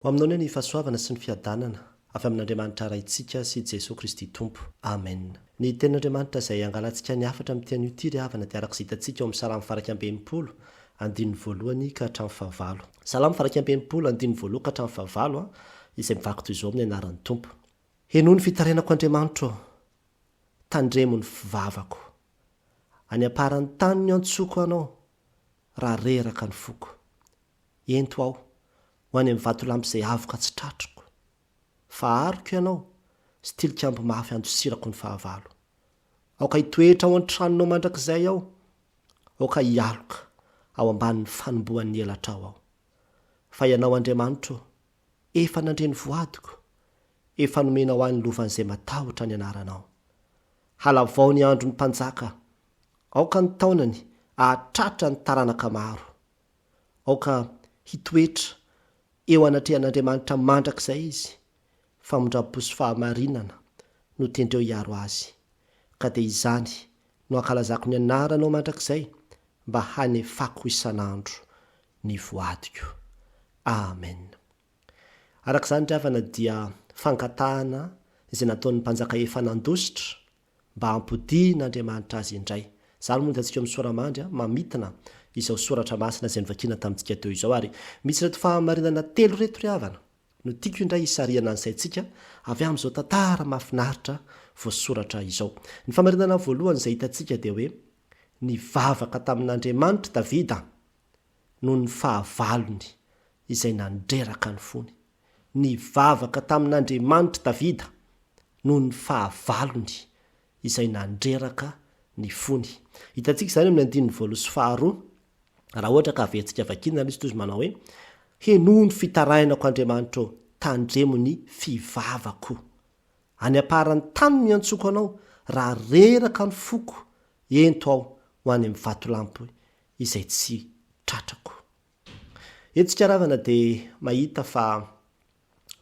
Ho aminao anie ny fahasoavana sy ny fiadanana avy amin'Andriamanitra Raintsika sy Jesoa Kristy Tompo. Amen. Ny Tenin'Andriamanitra izay angalantsika ny hafatra amin'ity anio ity ry havana dia araka izay hitantsika ao amin'ny Salamo faha-61 andininy voalohany ka hatramin'ny fahavalo. Salamo faha-61 andininy voalohany ka hatramin'ny fahavalo izay mivaky toy izao amin'ny anaran'ny Tompo. Henoy ny fitarainako Andriamanitra ô, tandremo ny fivavako. Any am-paran'ny tany no iantsoako Anao raha reraka ny foko. Ento aho ho any amin'ny vatolampy izay avo ka tsy tratriko. Fa aroko ianao sy tilikambo mafy handosirako ny fahavalo. Aoka hitoetra ao an-tranonao mandrakizay aho, aoka hialoka ao ambanin'ny fanombohan'ny elatrao aho. Fa ianao Andriamanitro ô, efa nandre ny voadiko, efa nomenao ahy ny lovan'izay matahotra ny anaranao. Halavao ny andron'ny mpanjaka, aoka ny taonany hahatratra ny taranaka maro. Aoka hitoetra eo anatrehan'Andriamanitra mandrakizay izy, famindram-po sy fahamarinana no tendreo hiaro azy. Ka dia izany no hankalazako ny anaranao mandrakizay mba hanefako isan'andro ny voadiko. Amen. Araka izany ry havana dia fangatahana izay nataon'ny mpanjaka efa nandositra mba hampodian'Andriamanitra azy indray. Izany moa no hitantsika eo amin'ny sora-mandry mamintina izao soratra masina izay novakiana tamintsika teo izao. Ary misy ireto fahamarinana telo ireto ry havana no tiako indray hisarihana ny saintsika avy amin'izao tantara mahafinaritra voasoratra izao. Ny fahamarinana voalohany izay hitantsika dia hoe nivavaka tamin'Andriamanitra Davida noho ny fahavalony izay nandreraka ny fony. Nivavaka tamin'Andriamanitra Davida noho ny fahavalony izay nandreraka ny fony. Hitantsika izany amin'ny andininy voalohany sy faharoa, raha ohatra ka averintsika vakiana ilay izy toy izy manao hoe, Henoy ny fitarainako Andriamanitra ô, tandremo ny fivavako. Any am-paran'ny tany no iantsoako Anao, raha reraka ny foko, ento aho ho any amin'ny vatolampy izay tsy tratrako. Eto isika ravana dia mahita fa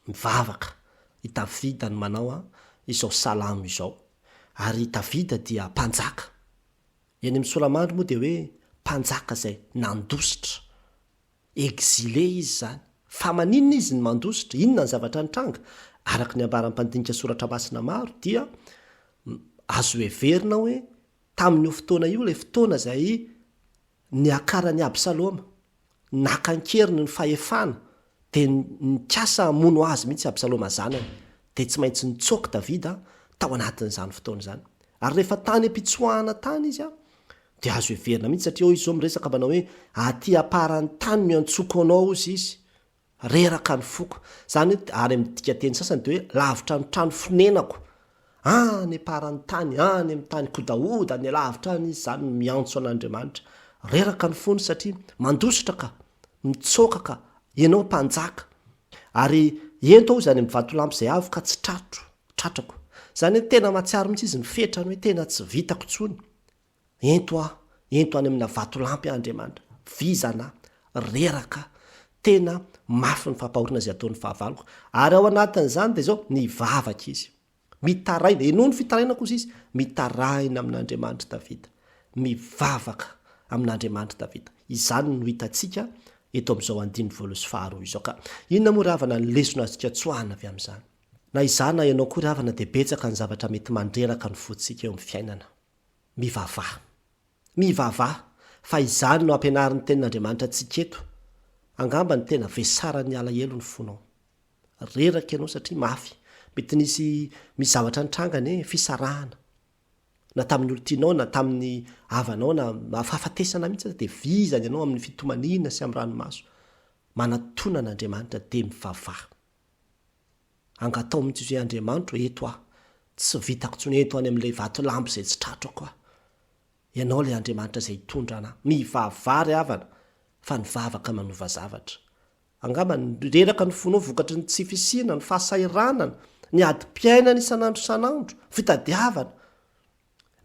mivavaka i Davida no manao izao salamo izao. Ary i Davida dia mpanjaka. Eny amin'ny sora-mandry moa dia hoe mpanjaka izay nandositra. Exilé izy izany. Fa maninona izy no mandositra? Inona ny zavatra nitranga? Araka ny ambaran'ny mpandinika soratra masina maro dia azo heverina hoe tamin'io fotoana io ilay fotoana izay niakaran'i Absaloma, naka an-keriny ny fahefana, dia nikasa hamono azy mihitsy Absaloma zanany. Dia tsy maintsy nitsoaka Davida tao anatin'izany fotoana izany. Ary rehefa tany am-pitsoahana tany izy, dia azo heverina mihitsy satria ao izy izao miresaka manao hoe, Aty am-paran'ny tany no iantsoako anao, hozy izy. Reraka ny foko. Izany hoe, ary amin'ny dikanteny sasany dia hoe lavitra ny trano fonenako. Any am-paran'ny tany, any amin'ny tany kodahoda, any alavitra any izy izany no miantso an'Andriamanitra. Reraka ny fony satria mandositra ka, mitsoaka ka, ianao mpanjaka. Ary ento aho izy any amin'ny vatolampy izay avo ka tsy tratro, tratrako. Izany hoe tena mahatsiaro mihitsy izy ny fetrany hoe tena tsy vitako intsony. Ento aho, ento any amina vatolampy aho Andriamanitra, vizana, reraka, tena mafy ny fampahoriana izay ataon'ny fahavaloko. Ary ao anatin'izany dia izao, nivavaka izy. Mitaraina, henoy ny fitarainako hozy izy, mitaraina amin'Andriamanitra Davida. Mivavaka amin'Andriamanitra Davida. Izany no hitantsika eto amin'izao andininy voalohany sy faharoa izao. Ka inona moa ry havana ny lesona azontsika tsoahana avy amin'izany? Na izaho na ianao koa ry havana dia betsaka ny zavatra mety mandreraka ny fontsika eo amin'ny fiainana. Mivavaha. Mivavaha, fa izany no ampianarin'ny Tenin'Andriamanitra antsika eto. Angamba ny tena vesaran'ny alahelo ny fonao. Reraka ianao satria mafy. Mety nisy misy zavatra nitranga anie, fisarahana. Na tamin'ny olon-tianao na tamin'ny havanao na fahafatesana mihitsy aza dia vizana ianao amin'ny fitomaniana sy amin'ny ranomaso. Manatona an'Andriamanitra dia mivavaha. Angataho mihitsy izy hoe, Andriamanitro, eto aho. Tsy vitako intsony. Ento any amin'ilay vatolampy izay tsy tratrako aho. Ianao ilay Andriamanitra izay hitondra anà. Mivavaha ry havana, fa ny vavaka manova zavatra. Angamba reraka ny fonao vokatry ny tsy fisiana, ny fahasahiranana, ny adim-piainana isan'andro isan'andro, fitadiavana.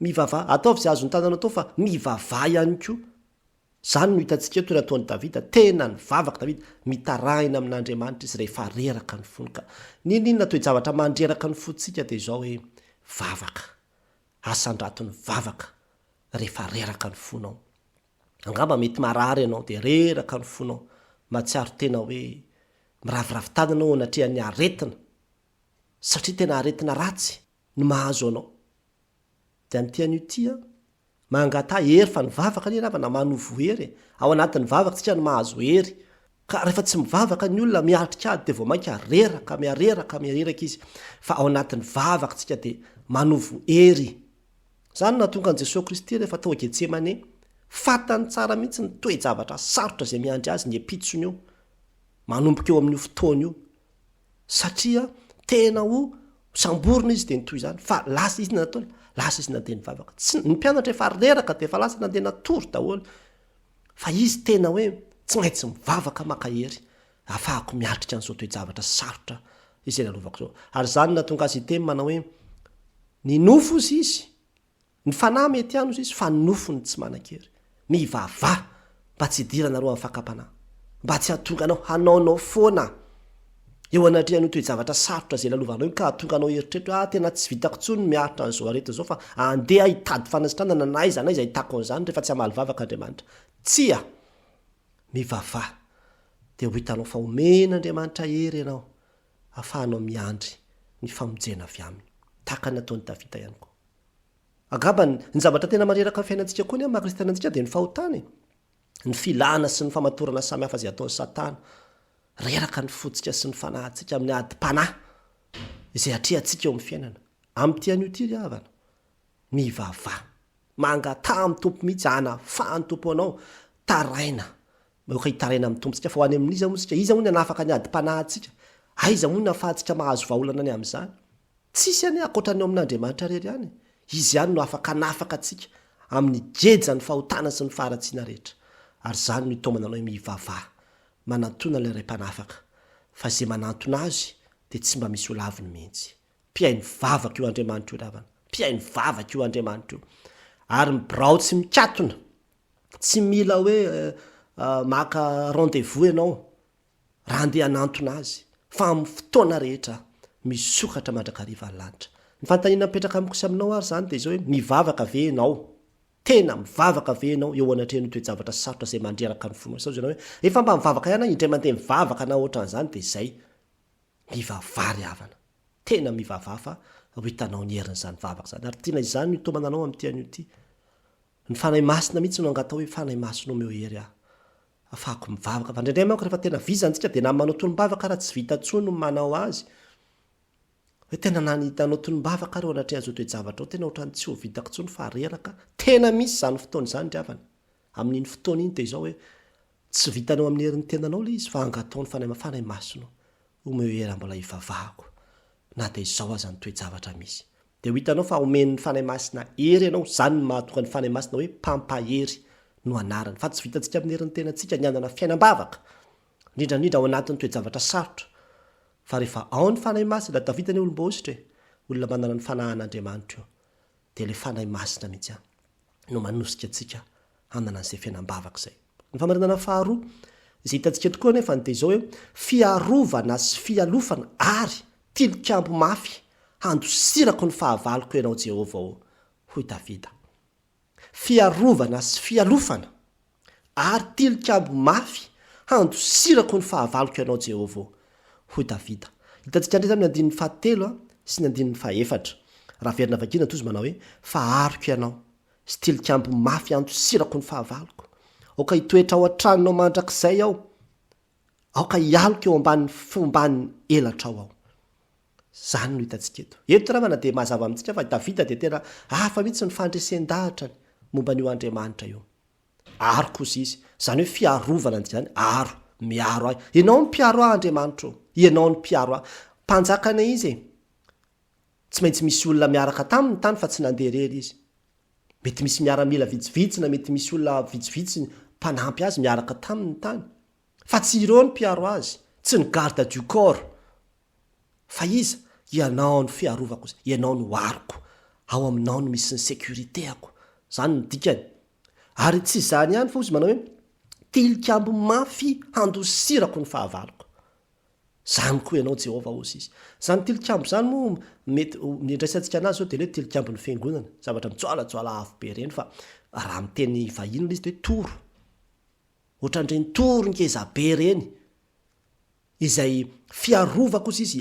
Mivavaha. Ataovy izay azon'ny tananao atao fa mivavaha ihany koa. Izany no hitantsika eto ny ataon'i Davida, tena nivavaka Davida, mitarahina amin'Andriamanitra izy rehefa reraka ny fony. Ka n'inon'inona toe-javatra mandreraka ny fontsika dia izao hoe, vavaka. Asandrato ny vavaka rehefa reraka ny fonao. Angamba mety marary ianao dia reraka ny fonao, mahatsiaro tena hoe. Miraviravy tanana eo anatrehan'ny aretina, satria tena aretina ratsy no mahazo anao. Dia amin'ity anio ity an, mangataha hery fa ny vavaka anie ravana manovo hery e. Ao anatin'ny vavaka tsika no mahazo hery. Ka rehefa tsy mivavaka ny olona miatrika ady dia vao mainka reraka, mihareraka, mihareraka izy. Fa ao anatin'ny vavaka tsika dia manovo hery. Izany no nahatonga an'i Jesoa Kristy rehefa tao Getsemane, fantany tsara mihitsy ny toe-javatra sarotra izay miandry azy ny ampitsony io, manomboka eo amin'io fotoana io. Satria tena ho samborina izy dia ny toy izany. Fa lasa izy nataony, lasa izy nandeha nivavaka. Tsy, ny mpianatra efa reraka dia efa lasa nandeha natory daholo. Fa izy tena hoe tsy maintsy mivavaka maka hery ahafahako miatrika an'izao toe-javatra sarotra izay lalovako izao. Ary izany no nahatonga azy hiteny manao hoe, Ny nofo hozy izy, ny fanahy mety ihany hozy izy, fa ny nofo no tsy manan-kery. Mivavaha mba tsy hidiranareo amin'ny fakam-panahy, mba tsy hahatonga anao hanaonao foana eo anatrehan'io toe-javatra sarotra izay lalovanao io ka hahatonga anao hieritreritra hoe, ah, tena tsy vitako intsony ny miaritra an'izao aretina izao fa andeha aho hitady fanasitranana na aiza na aiza ahitako an'izany rehefa tsy hamaly vavaka Andriamanitra. Tsia! Mivavaha, dia ho hitanao fa omen'Andriamanitra hery ianao ahafahanao miandry ny famonjena avy aminy, tahaka ny nataon'i Davida ihany koa. Angamba ny zavatra tena mandreraka ny fiainantsika koa ny amin'ny maha kristiana antsika dia ny fahotana e. Ny filana sy ny famatorana samihafa izay ataon'i Satana. Reraka ny fontsika sy ny fanahintsika amin'ny adim-panahy izay atrehantsika eo amin'ny fiainana. Amin'ity anio ity ry havana, mivavaha. Mangataha amin'ny Tompo mihitsy hanafahan'ny Tompo anao. Taraina. Aoka hitaraina amin'ny Tompontsika fa ho any amin'iza moa isika? Iza moa ny hanafaka ny adim-panahintsika? Aiza moa no ahafahantsika mahazo vahaolana ny amin'izany? Tsisy anie ankoatra ny ao amin'Andriamanitra irery ihany e! Izy ihany no afaka hanafaka antsika amin'ny gejan'ny fahotana sy ny faharatsiana rehetra. Ary izany no itaomana anao hoe mivavaha, manantona ilay Ray Mpanafaka, fa izay manantona Azy dia tsy mba misy ho laviny mihitsy. Mpihaino vavaka io Andriamanitra io ry havana. Mpihaino vavaka io Andriamanitra io. Ary ny birao tsy mikatona. Tsy mila hoe maka rendez-vous ianao raha andeha hanantona azy fa amin'ny fotoana rehetra misokatra mandrakariva ny lanitra. Ny fanontaniana mipetraka amiko sy aminao ary izany dia izao hoe mivavaka ve ianao? Tena mivavaka ve ianao eo anatrehan'io toe-javatra sarotra izay mandreraka ny fonao? Sao ianao hoe efa mba mivavaka ihany aho indray mandeha mivavaka na ohatran'izany dia izay. Mivavaha ry havana. Tena mivavaha fa ho hitanao ny herin'izany vavaka izany. Ary tiana izany no hitaomana anao amin'ity anio ity. Ny Fanahy Masina mihitsy no angatao hoe Fanahy Masina omeo hery aho afahako mivavaka fa indraindray manko rehefa tena vizana tsika dia na manao tonom-bavaka ara tsy vita intsony ny manao azy hoe tena na ny nanao tonom-bavaka ary eo anatrehan'izao toe-javatra ao tena ohatran'ny tsy ho vitako intsony fa reraka tena misy izany fotoana izany ry havana amin'iny fotoana iny dia izao hoe tsy vitanao amin'ny herin'ny tenanao ilay izy fa angatao ny Fanahy Fanahy Masina omeo hery aho mbola hivavahako na dia izao aza ny toe-javatra misy Dia ho hitanao fa omen'ny Fanahy Masina hery ianao, izany no mahatonga ny Fanahy Masina hoe Mpampahery no anarany. Fa tsy vitantsika amin'ny herin'ny tenantsika ny hanana fiainam-bavaka, indrindra indrindra ao anatin'ny toe-javatra sarotra. Fa rehefa ao ny Fanahy Masina, Davida anie olom-boahosotra e, olona manana ny Fanahin'Andriamanitra io, dia ilay Fanahy Masina mihitsy no manosika antsika hanana an'izay fiainam-bavaka izay. Ny fahamarinana faharoa izay hitantsika eto koa anefa dia izao hoe fiarovana sy fialofana ary tilikambo mafy handosirako ny fahavaloko ianao Jehovah ô, hoy Davida. Fiarovana sy fialofana ary tilikambo mafy handosirako ny fahavaloko ianao Jehovah ô, hoy Davida. Hitantsika indray izany ny andininy fahatelo sy ny andininy fahefatra. Raha averina vakiana toa izy manao hoe fa aroko ianao sy tilikambo mafy handosirako ny fahavaloko. Aoka hitoetra ao an-tranonao mandrakizay aho. Aoka hialoka eo ambanin'ny fomban'ny elatrao aho. Izany no hitantsika eto. Eto namana dia mazava amintsika fa i Davida dia tena hafa mihitsy ny fandresen-dahatrany momba an'io Andriamanitra io. Aro kosa izy. Izany hoe fiarovana ny izany, aro, miaro ahy. Ianao no mpiaro ahy Andriamanitra ô. Ianao no mpiaro ahy. Mpanjaka anie izy e. Tsy maintsy misy olona miaraka taminy tany fa tsy nandeha irery izy. Mety misy miaramila vitsivitsy na mety misy olona vitsivitsy mpanampy azy miaraka taminy tany. Fa tsy ireo ny mpiaro azy, tsy ny garde du corps. Fa iza? Ianao no fiarovako, ianao no aroko. Ao aminao no misy ny sécurité-ako. Izany no dikany. Ary tsy izany ihany fa hozy manao hoe, tilikambo mafy handosirako ny fahavaloko. Izany koa ianao Jehovah, hozy izy. Izany tilikambo izany moa mety, ny andraisantsika anazy izao dia ilay hoe tilikambon'ny fiangonana, zavatra mijoalajoala avo be ireny fa raha amin'ny teny vahiny ilay izy dia hoe toro. Ohatran'ireny toro ngeza be ireny. Izay fiarovako hozy izy,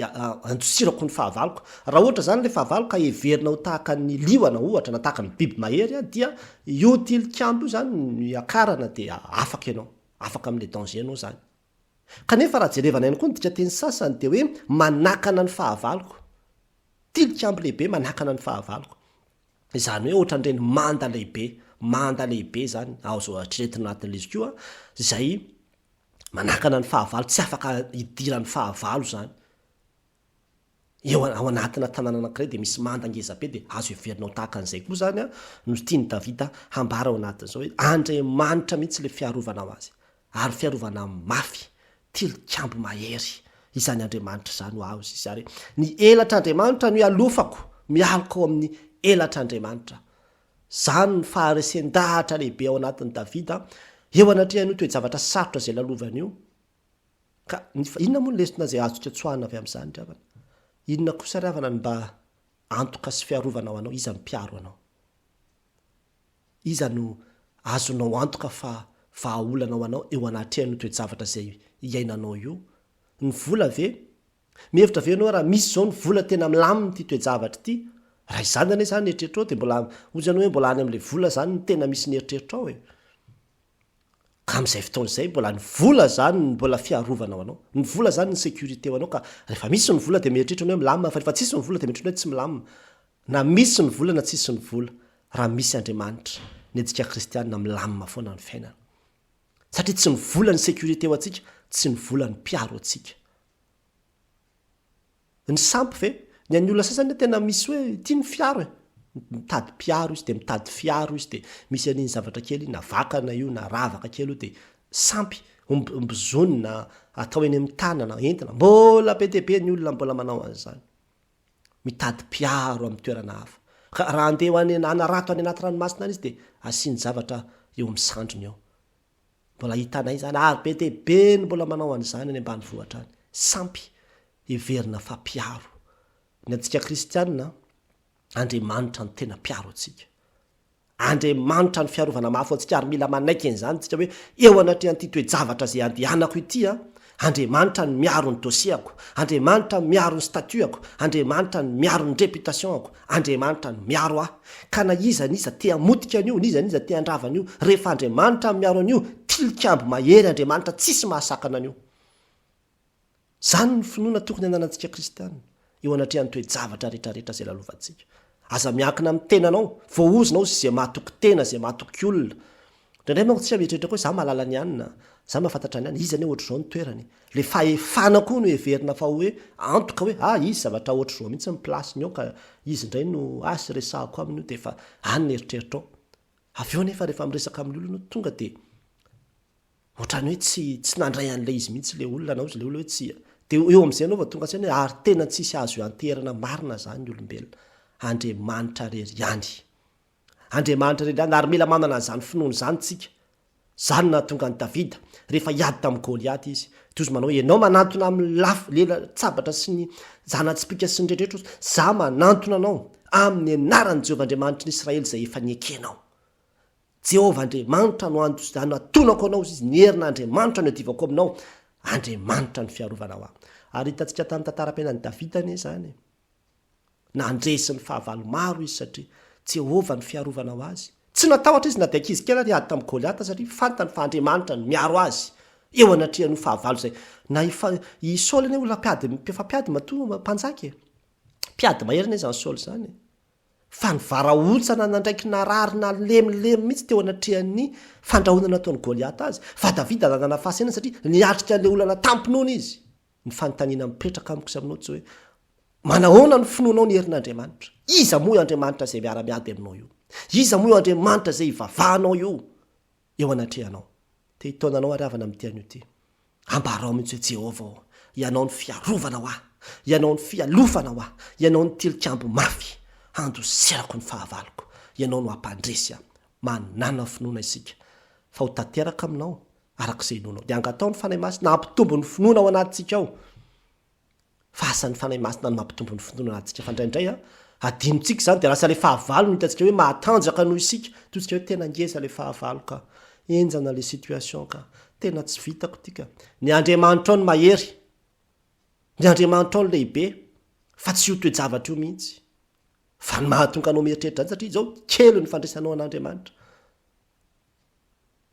andosirako ny fahavaloko. Raha ohatra izany ilay fahavalo ka heverina ho tahaka ny liona ohatra na tahaka ny biby mahery dia io tilikambo io izany no iakarana dia afaka ianao, afaka amin'ilay danger ianao izany. Kanefa raha jerevana ihany koa ny dikanteny sasany dia hoe manakana ny fahavaloko. Tilikambo lehibe manakana ny fahavaloko. Izany hoe ohatran'ireny manda lehibe, manda lehibe izany, azo eritreretina anatin'ilay izy koa, izay manakana ny fahavalo, tsy afaka hidiran'ny fahavalo izany. Eo ao anatina tanàna anankiray dia misy manda ngeza be dia azo heverina ho tahaka an'izay koa izany no tian'i Davida hambara ao anatin'izao hoe Andriamanitra mihitsy ilay fiarovana ho azy ary fiarovana mafy, tilikambo mahery izany Andriamanitra izany ho ahy hozy izy ary ny elatr'Andriamanitra no ialofako, mialoka ao amin'ny elatr'Andriamanitra. Izany no faharesen-dahatra lehibe ao anatin'i Davida eo anatrehan'io toe-javatra sarotra izay lalovany io. Ka ny inona moa ny lesona izay azontsika tsoahina avy amin'izany ry havana? Inona kosa ry havana no mba antoka sy fiarovana ho anao? Iza no mpiaro anao? Iza no azonao antoka fa vahaolana ho anao eo anatrehan'io toe-javatra izay iainanao io? Ny vola ve? Mihevitra ve ianao raha misy izao ny vola tena milamina ity toe-javatra ity? Raha izany anie izany ny eritreritrao dia mbola hoy ianao hoe mbola any amin'ilay vola izany no tena misy ny eritreritrao e! Ka amin'izay fotoana izay mbola ny vola izany no mbola fiarovana ho anao. Ny vola izany ny sécurité ho anao ka rehefa misy ny vola dia mieritreritra ny hoe milamina fa rehefa tsisy ny vola dia mieritreritra ny hoe tsy milamina. Na misy ny vola na tsisy ny vola, raha misy Andriamanitra, ny antsika kristianina milamina foana ny fiainana. Satria tsy ny vola ny sécurité ho antsika, tsy ny vola no mpiaro antsika. Ny sampy ve? Ny an'ny olona sasany tena misy hoe ity ny fiaro e! Mitady mpiaro izy dia mitady fiaro izy dia misy an'iny zavatra kely iny na vakana io na ravaka kely io dia sampy ombozonina atao eny amin'ny tanana entina. Mbola be dia be ny olona mbola manao an'izany. Mitady mpiaro amin'ny toerana hafa. Ka raha handeha ho any hanarato any anaty ranomasina any izy dia asiany zavatra eo amin'ny sandriny eo. Mbola hitanay izany ary be dia be ny mbola manao an'izany any ambanivohitra any. Sampy heverina fa mpiaro. Ny antsika kristianina, Andriamanitra no tena mpiaro antsika. Andriamanitra no fiarovana mafy ho antsika ary mila manaiky an'izany isika hoe eo anatrehan'ity toe-javatra izay andehanako ity an, Andriamanitra no miaro ny dossier-ko, Andriamanitra no miaro ny statut-ako, Andriamanitra no miaro ny réputation-ako, Andriamanitra no miaro ahy. Ka na iza n'iza te hamotika an'io, n'iza n'iza te handrava an'io, rehefa Andriamanitra no miaro an'io, tilikambo mahery Andriamanitra tsisy mahasakana an'io. Izany no finoana tokony hananantsika kristiana, eo anatrehan'ny toe-javatra rehetrarehetra izay lalovantsika. Aza miankina amin'ny tenanao, voaozona ozy izay mahatoky tena, izay mahatoky olona. Indraindray manko tsika mieritreritra koa hoe za mahalala ny anona, za mahafantatra ny anona, izy anie ohatr'izao ny toerany. Le fahefana koa no heverina fa hoe antoka hoe ah izy zavatra ohatr'izao mihitsy ny place-ny ao ka izy indray no ah sy resahako aminy io dia efa any ny eritreritrao. Avy eo anefa rehefa miresaka amin'ny olona tonga dia ohatrany hoe tsy tsy nandray an'ilay izy mihitsy ilay olona na ozy ilay olona hoe tsia. Dia eo amin'izay ianao vao tonga saina hoe ary tena tsisy azo ianteherana marina izany ny olombelona. Andriamanitra irery ihany. Andriamanitra irery ihany, ary mila manana an'izany finoana izany isika. Izany no nahatonga an'i Davida, rehefa hiady tamin'i Goliata izy, dia hozy manao hoe, Ianao manantona amin'ny lafy, lela tsabatra sy ny zana-tsipìka sy ny rehetrarehetra, hozy, izaho manantona anao amin'ny anaran'i Jehovah Andriamanitry ny Israely izay efa niekenao. Jehovah Andriamanitra no anatonako anao, hozy izy, ny herin'Andriamanitra no iadivako aminao, Andriamanitra no fiarovanao ahy. Ary hitantsika tamin'ny tantaram-piainan'i Davida anie izany e. Nandresy ny fahavalo maro izy satria Jehovah no fiarovana ho azy. Tsy natahotra izy na dia ankizy kely ary hiady tamin'i Goliata satria fantany fa Andriamanitra no miaro azy eo anatrehan'io fahavalo izay. Na i fa, i Saoly anie olona mpiady, efa mpiady matoa mpanjaka e. Mpiady mahery anie izany Saoly izany e. Fa nivarahontsana nandraiky narary nalemilemy mihitsy teo anatrehan'ny fandrahonana nataon'i Goliata azy. Fa Davida nanana fahasainana satria niatrika an'ilay olana tamim-pinoana izy. Ny fanontaniana mipetraka amiko sy aminao tsy hoe, Manahoana ny finoanao ny herin'Andriamanitra? Iza moa io Andriamanitra izay miara-miady aminao io? Iza moa io Andriamanitra izay ivavahanao io eo anatrehanao? Te hitaona anao ary havana amin'ity anio ity. Ambarao mihitsy hoe, Jehovah ô, Ianao no fiarovana ho ahy, Ianao no fialofana ho ahy, Ianao no tilikambo mafy handosirako ny fahavaloko, Ianao no hampandresy ahy. Manàna finoana isika fa ho tanteraka aminao araka izay inoanao. Dia angataho ny Fanahy Masina hampitombo ny finoana ao anatintsika ao. Fa asan'ny Fanahy Masina ny mampitombo ny finoana anatintsika. Fa indraindray an, adinontsika izany dia lasa ilay fahavalo no hitantsika hoe mahatanjaka noho isika. Toy isika hoe tena ngeza ilay fahavalo ka. Henjana ilay situation ka. Tena tsy vitako ity ka. Ny Andriamanitrao no mahery. Ny Andriamanitrao no lehibe fa tsy io toe-javatra io mihitsy. Fa ny mahatonga anao mieritreritra izany satria izao kely ny fandraisanao an'Andriamanitra.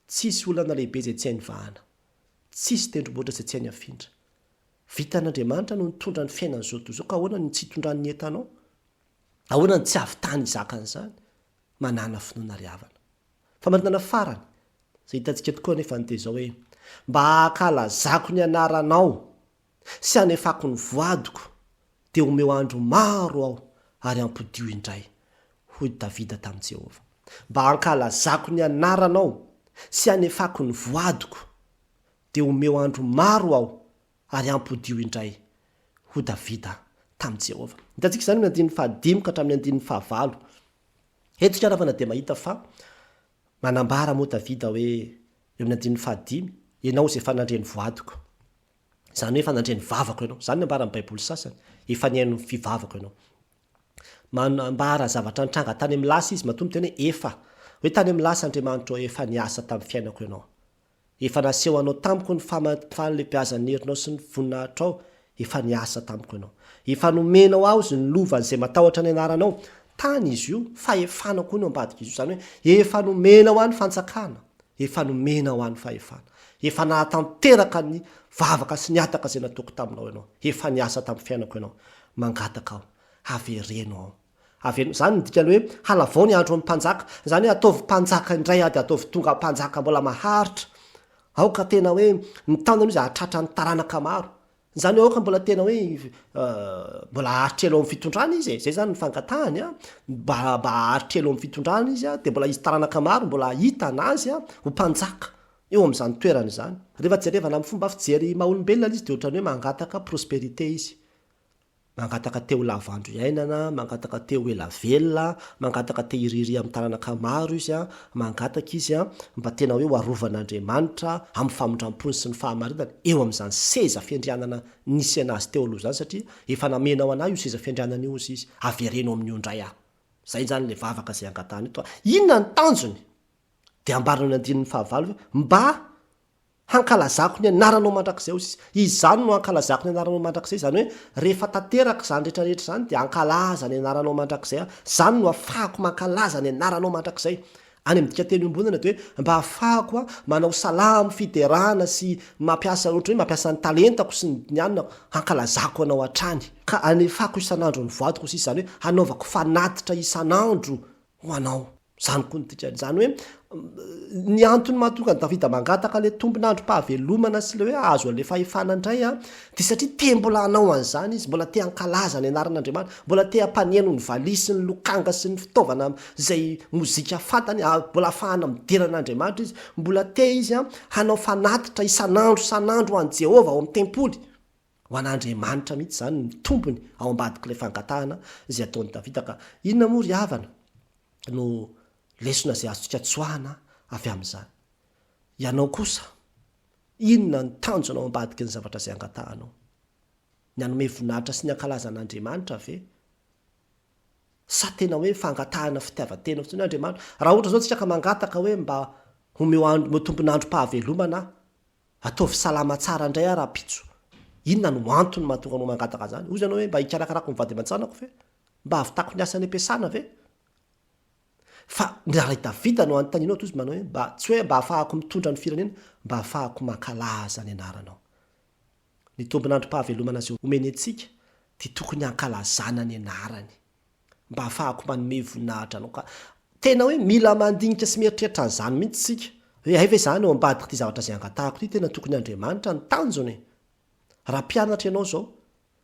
Tsisy olana lehibe izay tsy hainy vahana. Tsisy tendrombohitra izay tsy hainy afindra. Vitan'Andriamanitra no nitondra ny fiainan'izao tontolo izao ka ahoana no tsy hitondrany ny entanao? Ahoana no tsy hahavitany hizaka an'izany? Manàna finoana ry havana. Famarinana farany izay hitantsika tokoa anefa dia izao hoe, Mba hahakalazako ny anaranao sy hanefako ny voadiko, dia omeo andro maro aho ary ampodio indray, hoy Davida tamin'i Jehovah. Mba hankalazako ny anaranao sy hanefako ny voadiko, dia omeo andro maro aho ary ampodio indray, hoy Davida tamin'i Jehovah. Hitantsika izany amin'ny andininy fahadimy ka hatramin'ny andininy fahavalo. Eto isika ravana dia mahita fa manambara moa Davida hoe eo amin'ny andininy fahadimy, Ianao izay efa nandre ny voadiko. Izany hoe efa nandre ny vavako ianao. Izany no ambaran'ny Baiboly sasany. Efa nihaino ny fivavako ianao. Manambara zavatra nitranga tany amin'ny lasa izy, matoa miteny hoe efa. Hoe tany amin'ny lasa Andriamanitra ô, efa niasa tamin'ny fiainako ianao. Efa nasehonao tamiko ny fahalehibeazan'ny herinao sy ny voninahitrao, efa niasa tamiko ianao. Efa nomenao ahy ozy ny lovan'izay matahotra ny anaranao. Tany izy io, fahefana koa no ambadik'izy io, izany hoe efa nomenao ahy ny fanjakana, efa nomenao ahy ny fahefana. Efa nahatanteraka ny vavaka sy ny hataka izay nataoko taminao ianao. Efa niasa tamin'ny fiainako ianao. Mangataka aho, avereno aho. Avereno, izany no dikany hoe halavao ny andron'ny mpanjaka, izany hoe ataovy mpanjaka indray aho dia ataovy tonga mpanjaka mbola maharitra. Aoka tena hoe ny tanana izy hahatratra ny taranaka maro. Izany hoe aoka mbola tena hoe mbola haharitra ela ao amin'ny fitondrana izy e, izay izany ny fangatahany an, mba mba haharitra ela ao amin'ny fitondrana izy an, dia mbola hisy taranaka maro mbola hahita an'azy an ho mpanjaka eo amin'izany toerana izany. Rehefa jerevana amin'ny fomba fijery maha olombelona ilay izy dia ohatran'ny hoe mangataka prospérité izy. Mangataka te ho lava andro iainana, mangataka te ho ela velona, mangataka te hiriaria amin'ny taranaka maro izy, mangataka izy mba tena hoe ho arovan'Andriamanitra amin'ny famindram-pony sy ny fahamarinany eo amin'izany seza fiandrianana nisy an'azy teo aloha izany satria efa namenao an'ahy io seza fiandrianana io hozy izy, avereno amin'io indray aho. Izay izany ilay vavaka izay angatahana eto. Inona ny tanjony? Dia ambarany amin'ny andininy fahavalo hoe mba Hankalazako ny anaranao mandrakizay, hoy izy. Izany no hankalazako ny anaranao mandrakizay, izany hoe rehefa tanteraka izany rehetra rehetra izany dia hankalaza ny anaranao mandrakizay aho. Izany no hahafahako mankalaza ny anaranao mandrakizay. Any amin'ny dikanteny iombonana dia hoe mba hahafahako manao salamo fiderana sy mampiasa, ohatra hoe mampiasa ny talentako sy ny anona, hankalazako anao hatrany. Ka hanefako isan'andro ny voadiko, hoy izy, izany hoe hanaovako fanatitra isan'andro ho anao. Izany koa no dikany. Izany hoe ny antony mahatonga an'i Davida mangataka ilay tombon'androm-pahavelomana sy ilay hoe hahazo an'ilay fahefana indray dia satria te mbola hanao an'izany izy, mbola te hankalaza ny anaran'Andriamanitra, mbola te hampaneno ny valiha sy ny lokanga sy ny fitaovana izay mozika fantany, mbola hahafahana midera an'Andriamanitra izy, mbola te izy hanao fanatitra isan'andro isan'andro ho an'i Jehovah ao amin'ny tempoly. Ho an'Andriamanitra mihitsy izany ny tombony ao ambadik'ilay fangatahana izay ataon'i Davida. Ka inona moa ry havana no lesona izay azontsika tsoahana avy amin'izany? Ianao kosa, inona ny tanjona ao ambadiky ny zavatra izay angatahanao? Ny hanome voninahitra sy ny hankalaza an'Andriamanitra ve? Sa tena hoe fangatahana fitiavan-tena fotsiny hoe Andriamanitra, raha ohatra izao tsika ka mangataka hoe mba omeo andro, omeo tombon'androm-pahavelomana aho, Ataovy salama tsara indray aho rahampitso. Inona no antony mahatonga anao mangataka an'izany? Hoy ianao hoe mba hikarakarako ny vady aman-janako ve? Mba hahavitako ny asa any am-piasana ve? Fa raha i Davida no anontanianao dia hoy izy manao hoe mba, tsy hoe mba hahafahako mitondra ny firenena, mba hahafahako mankalaza ny anaranao. Ny tombon'androm-pahavelomana izay omeny antsika dia tokony hankalazana ny anarany. Mba hahafahako manome voninahitra anao. Ka tena hoe mila mandinika sy mieritreritra an'izany mihitsy isika. Hoe hay ve izany ao ambadik'ity zavatra izay angatahako ity tena tokony Andriamanitra ny tanjona e? Raha mpianatra ianao izao,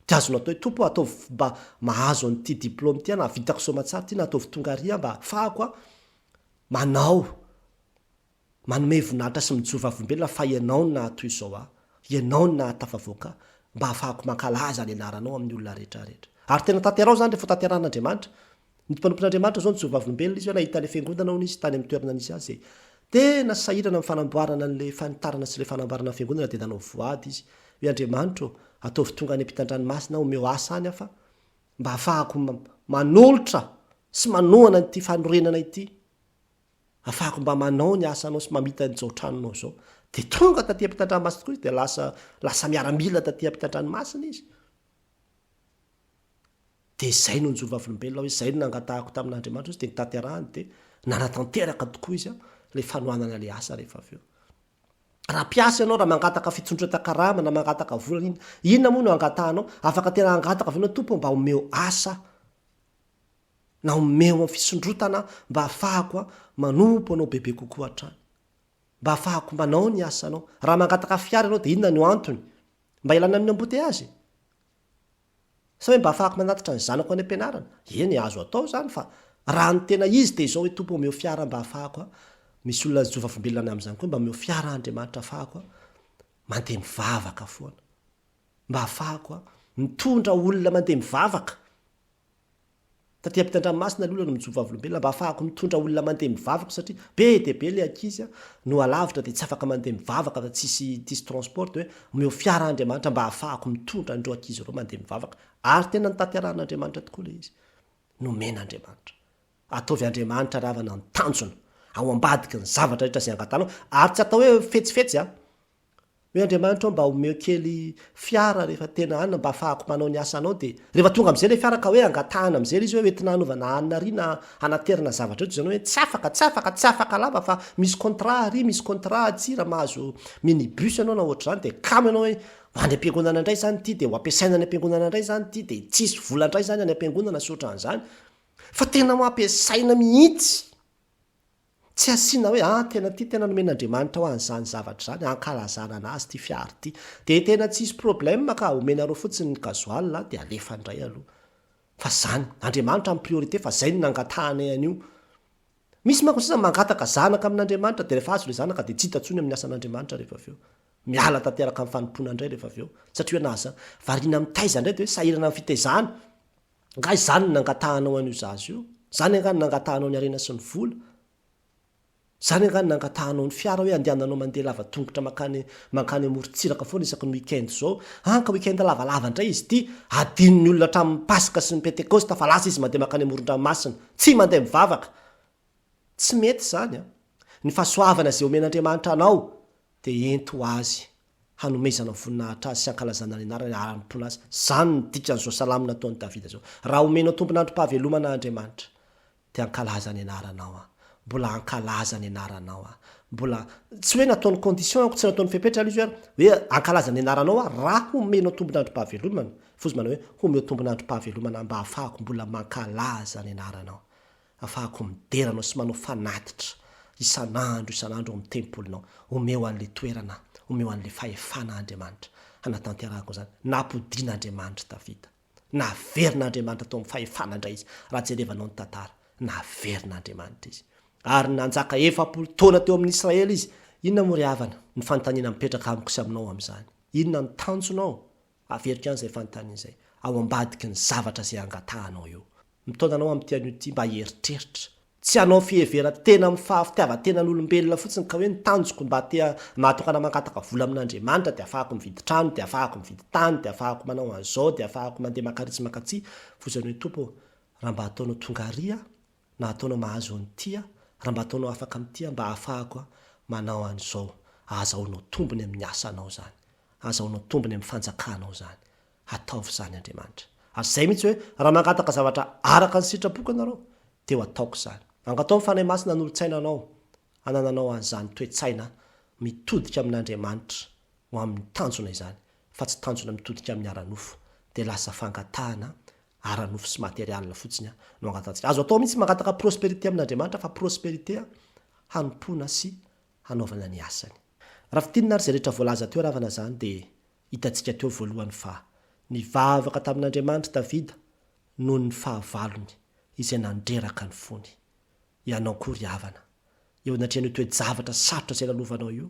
dia azonao atao hoe Tompo ô ataovy mba mahazo an'ity diplôme ity aho na vitako soamatsara ity na ataovy tonga ary aho mba hahafahako aho manao Manome voninahitra sy mijoro vavolombelona fa Ianao no nahatoy izao ahy, Ianao no nahatafavoaka ahy, mba hahafahako mankalaza ny anaranao amin'ny olona rehetra rehetra. Ary tena tanteraho izany rehefa tanterahan'Andriamanitra. Ny mpanompon'Andriamanitra izao nijoro vavolombelona izy hoe nahita ilay fiangonana hono izy tany amin'ny toerana nisy azy izay tena sahirana amin'ny fanamboarana an'ilay fanitarana sy ilay fanamboarana ny fiangonana dia nanao voady izy hoe Andriamanitra ô, ataovy tonga any ampitan-dranomasina aho, omeo asa any aho fa mba hahafahako manolotra sy manohana an'ity fanorenana ity. Afahako mba manao ny asanao sy mamita an'izao tranonao izao. Dia tonga taty ampitan-dranomasina tokoa izy dia lasa lasa miaramila taty ampitan-dranomasina izy. Dia izay no nijoro vavolombelona hoe izay no nangatahako tamin'Andriamanitra hozy dia notanterahiny dia nanatanteraka tokoa izy ilay fanohanana ilay asa rehefa avy eo. Raha mpiasa ianao, raha mangataka fitsondrotan-karama na mangataka vola na inona, inona moa no angatahanao? Afaka tena hangataka ve ianao, Tompo ô mba omeo asa aho, na omeo fisondrotana aho mba hahafahako manompo Anao bebe kokoa hatrany, mba hahafahako manao ny asanao. Raha mangataka fiara ianao dia inona no antony? Mba hialana amin'ny embouteillage? Sa hoe mba ahafahako manatitra ny zanako any am-pianarana? Eny, azo atao izany fa raha ny tena izy dia izao hoe Tompo omeo fiara mba ahafahako a, misy olona zo vavolombelona ny amin'izany koa, mba omeo fiara Andriamanitra ahafahako a, mandeha mivavaka foana. Mba ahafahako a, mitondra olona mandeha mivavaka. Taty ampitan-dranomasina aloha no mijoro vavolombelona mba ahafahako mitondra olona mandeha mivavaka satria be dia be le ankizy no alavitra dia tsy afaka mandeha mivavaka fa tsisy tsisy transport dia hoe omeo fiara Andriamanitra mba ahafahako mitondra an'ireo ankizy ireo mandeha mivavaka ary tena notanterahan'Andriamanitra tokoa le izy. Nomen'Andriamanitra. Ataovy Andriamanitra ry havana ny tanjona ao ambadiky ny zavatra rehetra izay angatahanao ary tsy atao hoe fetsifetsy an! Hoe Andriamanitra ô mba omeo kely fiara rehefa tena any mba afahako manao ny asanao dia rehefa tonga amizay le fiara ka hoe angatahana amizay le izy hoe entina hanaovana anona ary na hanaterana zavatra eto izany hoe tsy afaka tsy afaka tsy afaka lava fa misy contrat ary misy contrat atsy raha mahazo mini bus ianao na ohatr'izany dia kamo ianao hoe ho any am-piangonana indray izany ity dia ho ampiasaina any am-piangonana indray izany ity dia tsisy vola indray izany any am-piangonana sy ohatran'izany fa tena ho ampiasaina mihitsy Tsy asiana hoe ah tena ity tena nomen'Andriamanitra ho an'izany zavatra izany, ankalazana an'azy ity fiara ity. Dia tena tsisy problème ka, omenareo fotsiny ny gasoil dia alefa indray aloha. Fa zany, Andriamanitra no priorité fa zay no nangatahanay an'io. Misy manko sisa mangataka zanaka amin'Andriamanitra dia rehefa azo ilay zanaka dia tsy hita intsony amin'ny asan'Andriamanitra rehefa avy eo. Miala tanteraka amin'ny fanompoana indray rehefa avy eo. Satria hoe nahaza, variana mitaiza indray dia hoe sahirana amin'ny fitaizana. Angaha izany no nangatahanao an'io zaza io? Izany angaha no nangatahanao ny harena sy ny vola? Izany angaha no nangatahanao ny fiara hoe andehananao mandeha lava tongotra mankany mankany amorontsiraka foana isaky ny week-end izao? An, ka week-end lavalava indray izy ity! Adinon'ny olona hatramin'ny Paska sy ny Pentekosta fa lasa izy mandeha mankany amoron-dranomasina. Tsy mandeha mivavaka! Tsy mety izany an! Ny fahasoavana izay omen'Andriamanitra anao dia ento ho Azy hanomezana voninahitra Azy sy hankalazana ny anarany ary hanompoana Azy. Izany no dikan'izao salamo nataon'i Davida izao. Raha omenao tombon'androm-pahavelomana Andriamanitra, dia hankalaza ny anaranao aho. Mbola hankalaza ny anaranao aho. Mbola, tsy hoe nataony condition aho, tsy nataony fepetra aloha izy hoe, hoe hankalaza ny anaranao aho raha omenao tombon'androm-pahavelomana. Fa izy manao hoe, homeo tombon'androm-pahavelomana mba hahafahako mbola mankalaza ny anaranao. Afahako midera Anao sy manao fanatitra isan'andro isan'andro ao amin'ny tempolinao. Omeo an'ilay toerana, omeo an'ilay fahefana Andriamanitra hanatanterahako an'izany. Nampodian'Andriamanitra Davida. Naverin'Andriamanitra tao amin'ny fahefana indray izy. Raha jerevanao ny tantara, naverin'Andriamanitra izy. Ary nanjaka 40 taona teo amin'ny Israely izy. Inona moa ry havana ny fanontaniana mipetraka amiko sy aminao amin'izany? Inona ny tanjonao? Averiko ihany izay fanontaniana izay. Ao ambadiky ny zavatra izay angatahanao eo. Mitaona anao amin'ity anio ity mba hieritreritra. Tsy hanao fiheveran-tena amin'ny fahafitiavan-tenan'olombelona fotsiny ka hoe ny tanjoko mba te mahatonga anah mangataka vola amin'Andriamanitra dia afahako mividy trano, dia afahako mividy tany, dia afahako manao an'izao, dia afahako mandeha mankaritsy mankatsy. Fotsiny hoe Tompo ô, raha mba ataonao tonga àry aho, na ataonao mahazo an'ity aho, raha mba ataonao afaka amin'ity aho mba ahafahako manao an'izao, ahazahoanao tombony amin'ny asanao izany, ahazahoanao tombony amin'ny fanjakanao izany. Ataovy izany Andriamanitra. Ary izay mihitsy hoe, raha mangataka zavatra araka ny sitrapoko ianareo, dia ho ataoko izany. Angataho ny Fanahy Masina hanolo-tsaina anao, hanananao an'izany toe-tsaina mitodika amin'Andriamanitra ho amin'ny tanjona izany, fa tsy tanjona mitodika amin'ny ara-nofo, dia lasa fangatahana ara-nofo sy material fotsiny no angatahantsika. Azo atao mihitsy mangataka prospérité amin'Andriamanitra, fa prospérité hanompoana sy hanaovana ny asany. Raha fintinina ary izay rehetra voalaza teo ravana izany dia Hitantsika teo voalohany fa nivavaka tamin'Andriamanitra Davida noho ny fahavalony izay nandreraka ny fony. Ianao koa ry havana, eo anatrehan'io toe-javatra sarotra izay lalovanao io,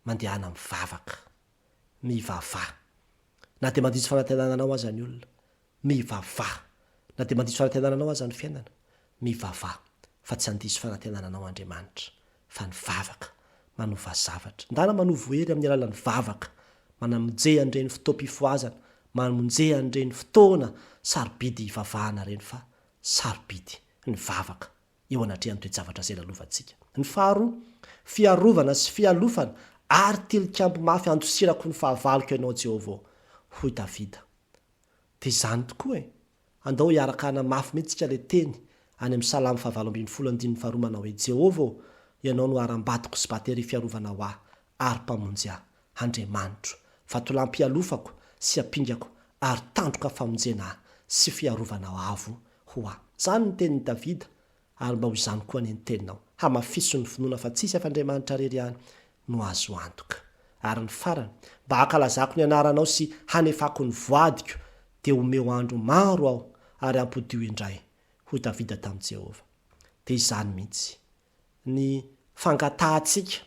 mandehana mivavaka. Mivavaha. Na dia mandiso fanantenana anao aza ny olona, Mivavaha. Na dia mandiso fanantenana anao aza ny fiainana, mivavaha fa tsy handiso fanantenana anao Andriamanitra, fa ny vavaka manova zavatra. Ndana manovo hery amin'ny alalan'ny vavaka, manamonje an'ireny fotoam-pifohazana, mamonje an'ireny fotoana sarobidy hivavahana ireny fa sarobidy ny vavaka eo anatrehan'ny toe-javatra izay lalovantsika. Ny faharoa, fiarovana sy fialofana ary tilikambo mafy handosirako ny fahavaloko Ianao Jehovah ô, hoy Davida. Dia izany tokoa e! Andao hiaraka hanamafy mihitsy isika ilay teny any amin'ny Salamo fahavalo ambin'ny folo andininy faharoa manao hoe, Jehovah ô, Ianao no harambatoko sy bateria fiarovana ho ahy ary Mpamonjy ahy, Andriamanitro, vatolampy ialofako sy ampingako ary tandroka famonjena ahy sy fiarovana avo ho ahy. Izany ny tenin'i Davida, ary mba ho izany koa anie ny teninao. Hamafiso ny finoana fa tsisy afa-Andriamanitra irery ihany no azo antoka. Ary ny farany, mba hankalazako ny anaranao sy hanefako ny voadiko, dia omeo andro maro aho ary ampodio indray, hoy Davida tamin'i Jehovah. Dia izany mihitsy ny fangatahantsika.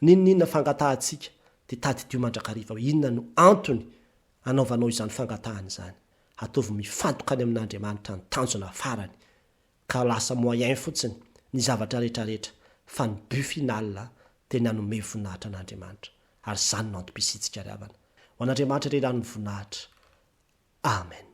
N'inon'inona fangatahantsika, dia tadidio mandrakariva hoe inona no antony anaovanao izany fangatahana izany. Ataovy mifantoka any amin'Andriamanitra ny tanjona farany, ka lasa moyen fotsiny ny zavatra rehetrarehetra, fa ny but final dia ny hanome voninahitra an'Andriamanitra. Ary izany no antom-pisiantsika ry havana. Ho an'Andriamanitra irery ihany ny voninahitra. Amen.